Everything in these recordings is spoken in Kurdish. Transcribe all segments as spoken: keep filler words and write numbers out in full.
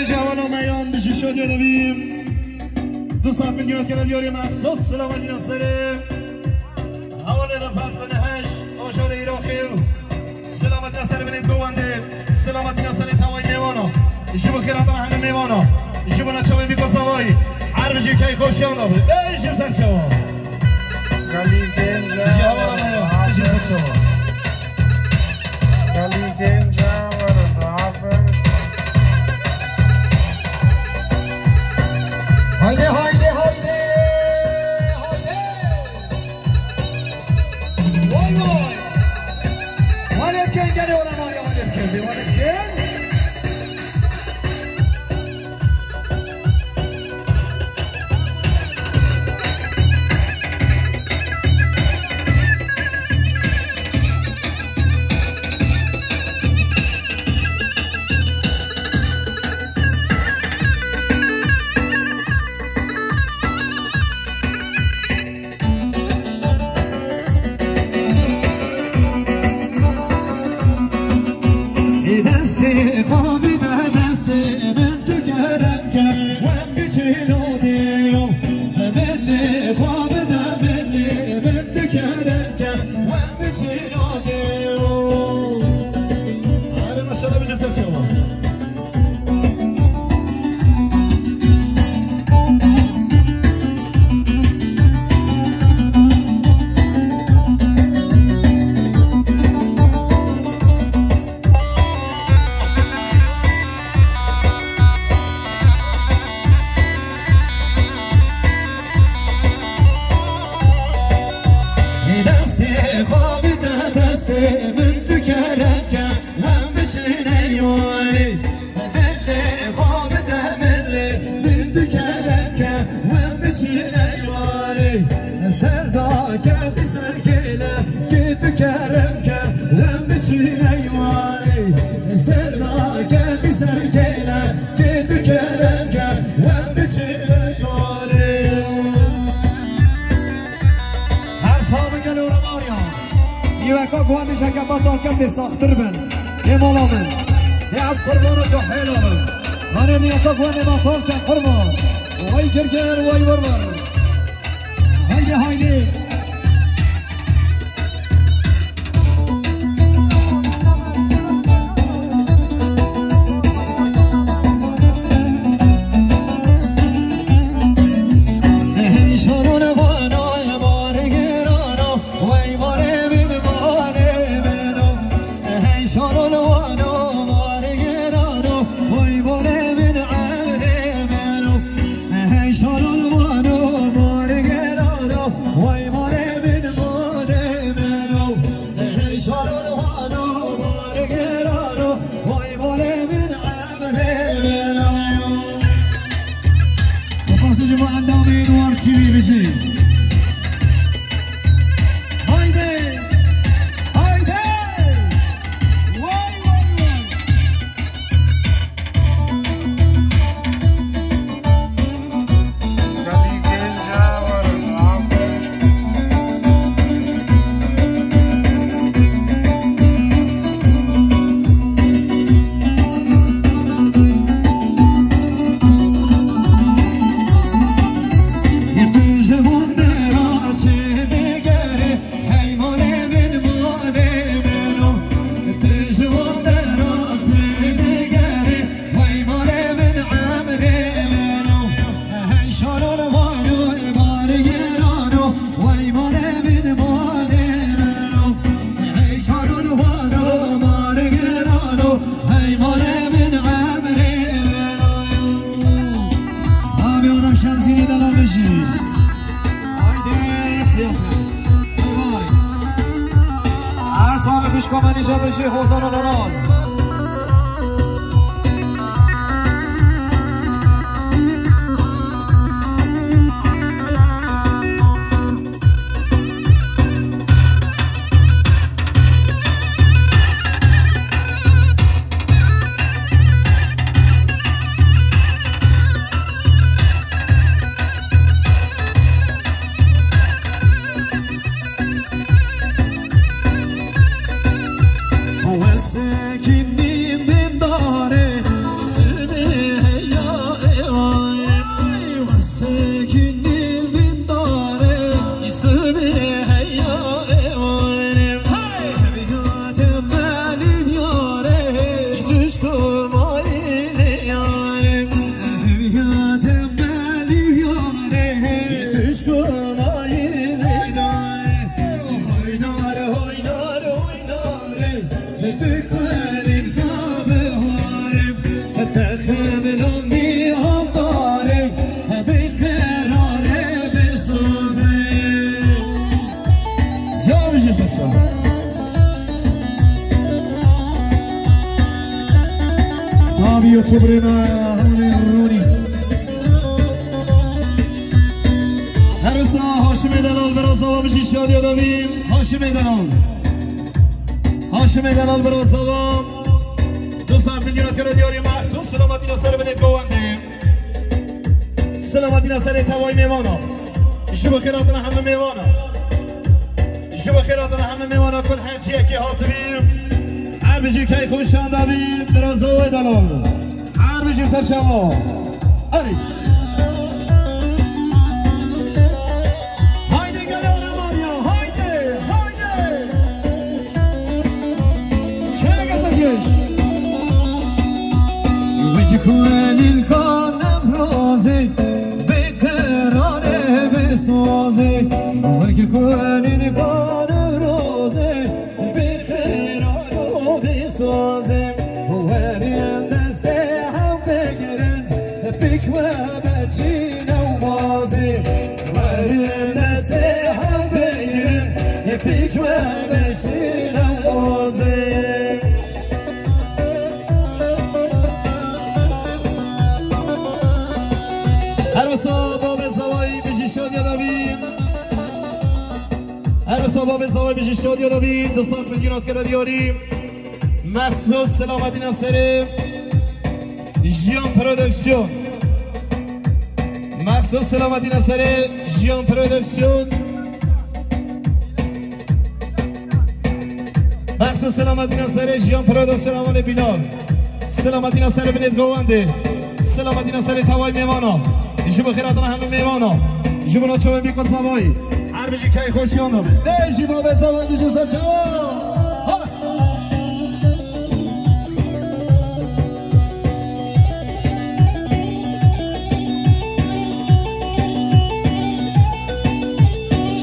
Ji hevala me yan bi ji şadiya de bî. Du saet min girotkirine diyarê me, sos selametîna serê hevalê Refet bin Heş, ajarê Iraqê û selametîna serê binê govendê, selametîna serê tewayî mêvana. Ji bo xêrhatana hemî mêvana, ji bo neçavên vî kosavayî, her bijî keyf xweşiyan de bi. Ey ji ser çawa. Gelî gênca Ji hevala me ya, ji ser çawa. Gelî gênca were rabe. Haydi, haydi, haydi, haydi. Vay, vay. Vale ken gele ora Maria, vale ken, vale ken. Destê xwe bide destê min, tu kerem ke, wem biçîno dêyo. Belê xwe bide belê min, tu kerem ke, wem biçîno dêyo. Hadi maşallah, biçe ser çawa. Destê xwe bide destê min, tu kerem ke, em biçin ey warê. Belê xwe bide belê, min tu kerem ke, wem biçin ey warê. Serda ke bi ser kêle, kê tu kerem ke, wem biçin ey warê. Serda ke bi ser kêle, kê tu kerem ke, wem biçin ey warê. Her sax bin gelo re Maria. Yeweka guhandê jeke betal ket dê saxtir bin. Ê mala min. Ê ez qurbana cahêla min. Hanê niyeta guhandê betal ket qurban. Way girgir, way wirwir. Haydi, haydi. Hey, şanone vano, vare gerano. Wey, vare min, vare meno. Hey, şanol wano, vare gerano. Wey, vare min, emre meno. Hey, şanol wano, vare gerano. Wey, vare min, vare meno. Hey, şanol wano, vare gerano. Wey, vare min, emre meno. Spas ji bo endamên War T V bijî. Haydi! Haydi! Vay, vay, vay! Sabi Adam Şemzînî de navê jî. Haydi, yapın. Vay. Her sabi xişka me nîşe bijî, Hozana Delal. Sobrê me Hanê Ronî. Her wisa Haşimê Delal, bira Zava, bijî şadiya da bî. Haşimê Delal. Haşimê Delal, bira Zava. Du sed milyon kere diyarî, Mehsûs, selametî na ser binê govendê. Selametî na serê tevayî mêvana. Ji bo xêr hatina hemî mêvana. Ji bo xêr hatina hemî mêvana kul her çiyekî hatibî. Her bijî key xweşan dabî, bira Zawê Delal. Her bijî ser çava. Erî. Haydi gel ana Maria, haydi, haydi. Çereke serkeş. Wek ku Nîlka Newrozê, bê qerarê bê sozê. Wek ku Nîlka Newrozê, bê qerar û bê sozê. Werin destê hev bigirin, pêk we beçîne û bazê. Werin destê hev bigirin, pêk we beçîne û bazê. Her wisa babê Zawayî bijî şadiya da bî. Her wisa babê Zawayî bijî şadiya da bî. Du sed milyon kere diyarî. Mexsûs selametîna serê Jiyan Prodüksiyon. Mexsûs selametîna serê Jiyan Prodüksiyon. Mexsûs selametîna serê Jiyan Prodüksiyon, hevalê Bilal. Selametîna serê binêt govendê. Selametîna serê tevayî mêvana. Ji bo xêr hatina hemî mêvana. Ji bo naçavên bî qe Zavayî. Her bijî key xweşiyan da be. Bê jî babê Zawayî bijî ser çava. Hala.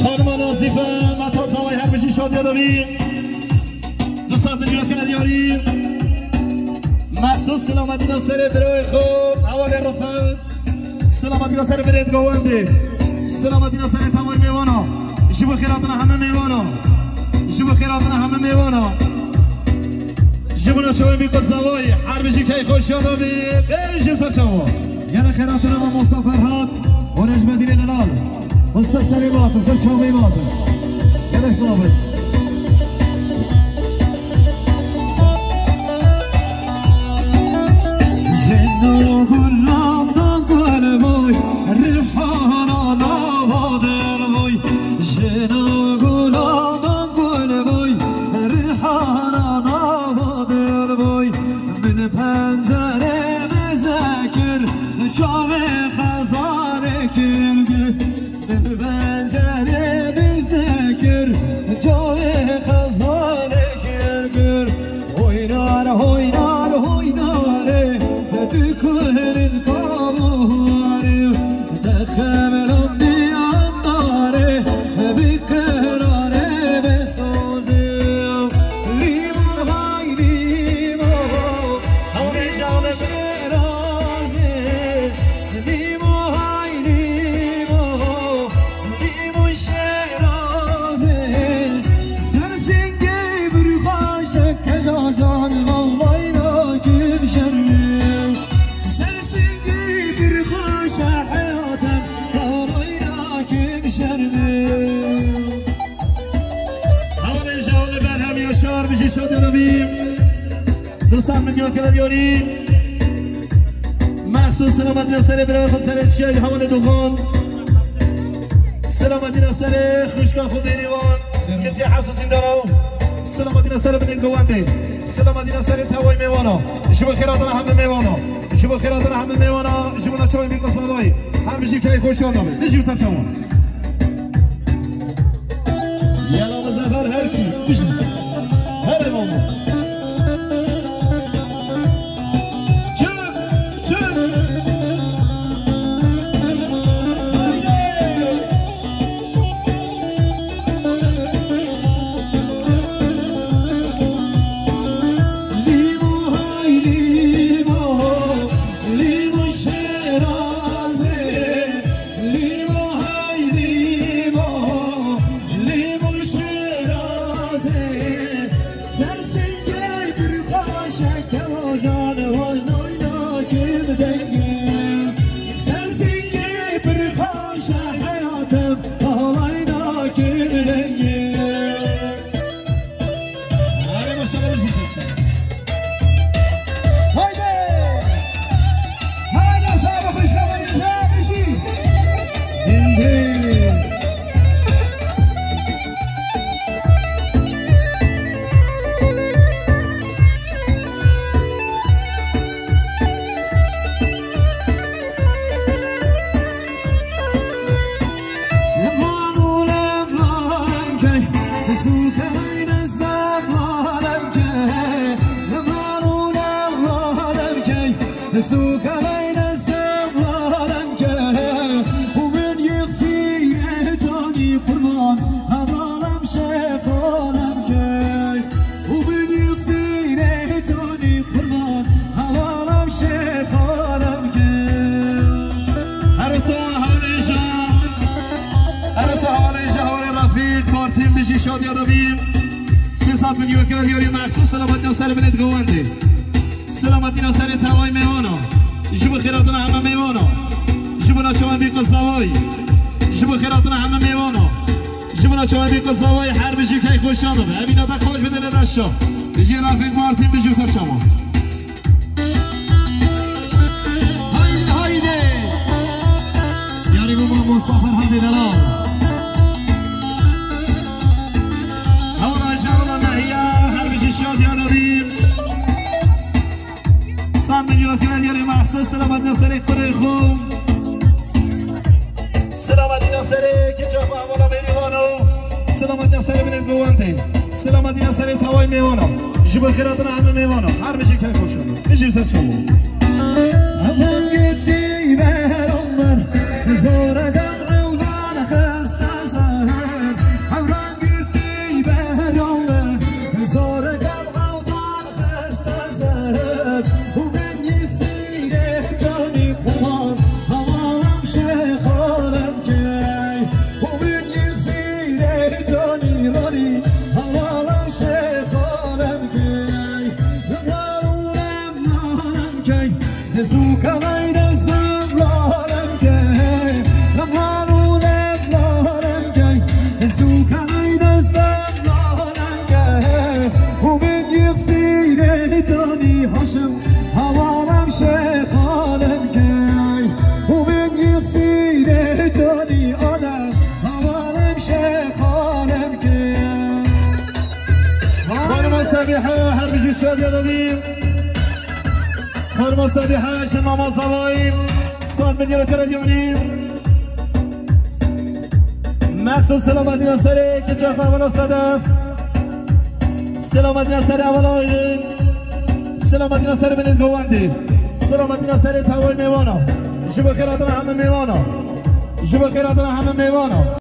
Xanima Nazîfe, Meta Zavayî, her bijî şadiya da bî. Du sed milyon kere diyarî. Mexsûs selametîna serê birayê xwe, hevalê Rifet. Selametîna serê binêt govendê. Selametîna serê tevayî mêvana. Ji bo xêr hatina hemî mêvana. Ji bo xêr hatina hemî mêvana. Ji bo naçavên bî qe Zavayî. Her bijî key xweşiyan da bî. Bê jî ser çava. Gele xêr hatina mamosta Ferhat û Necmedînê Delal. Hûn ser serê me hatin, ser çavê me hatin. Gelek sax bin. Ji nû gulan da gul boy, rihana nava dil boy. Ji nû gulan da gul boy, rihana nava dil boy. Min pencerê meze kir, çavê xezanê kir gul. Pencerê meze kir, çavê xezanê kir gul. Hoynar, hoynar, hoynarê, tu kurin kabuharê, dexemran diyandarê, bi qerarê, bi sozê. Lîmo hay lîmo, lîmo şerazê, lîmo hay lîmo. Lîmo şerazê, ser singê bir xweşe kecacan, vallahi nakim şermê. Ser singê bir xweşe heyatım, vallahi nakim şermê. Hevalê Jawle Berhem Yaşar, bijî şadiya da bî. Du sed milyon kere diyarî. Mexsûs selametîna serê birayê xwe, serê çiyayê hevalê Doxan. Selametîna serê xwişka xwe Bêrîvan. Girtiye hefs û zîndana. Selametîna serê binê govendê. Selametîna serê tevayî mêvana. Ji bo xêr hatina hemî mêvana. Ji bo xêr hatina hemî mêvana. Ji bo naçavên bî qe Zavayî. Her bijî key xweşiyan da be. Bijî ser çavan. Yela Muzaffer her kî. Bijî. Her ê mamo. Çök, çök. Lîmo hay lîmo, lîmo şerazê, lîmo hay lîmo, lîmo şerazê, ser sê Balayna kireye. Hadi başlayalım. Haydi! Haydi, sağ olun, hoş geldiniz, hoş geldiniz. Şimdi. Her sağ hawlêja, her sağ hawlêja, hawlê Refîq, Partîn bijî şadiya de bî. Sê sed milyon kira diyarî mexsûs, selametîna ser binê govendê. Selametîna serê tevayê mêvana. Ji bo xêratina heme mêvana. Ji bo naçewendî qizawayî. Ji bo xêratina heme mêvana. Ji bo naçewendî qizawayî her bijî key xweşan dibe. Evîna te xweş bide li deşa. Bijî Refîq Partîn bijî ser çawa. Haydi, haydi. Yarî bû mamosta Ferhadê Delal. Hewla Jewla Mehiya, her bijî şadiya de bî. Sed milyon kira diyarî mexsûs, selametîna serê kurê xwe. Selametîna serê keça xwe hevala Bêrîvano. Selametîna serê binê govendê. Selametîna serê tevayê mêvana. Ji bo xêratina heme mêvana. Her bijî key xweşan. Bijî ser çawa. Heman gitti beronlar. Zora gam evdan xista ser. Hewran gitti beronlar. Zora gam evdan xista ser. Û min yisîrê tanî xwan. Hevalam şêxalam key. Û min yisîrê tanî rarî. Hevalam şêxalam key. Hevalam key. Nezuka vay nezam lalem key. Hevalam lalem key. Nezuka vay nezam lalem key. Û min yisîrê tanî Haşim. Hevalam şêxalam key. Û min yisîrê tanî Adem. Hevalam şêxalam key. Xanima Sebîha, her bijî şadiya de bî. Xanima Sebîha, ji mama Zavayî, sed milyon kira diyarî. Mexsûs selametîna serê keça xwe hevala Sedef. Selametîna serê hevala Aylin. Selametîna serê binê govendê. Selametîna serê tevayê mêvana. Ji bo xêratina heme mêvana. Ji bo xêratina heme mêvana.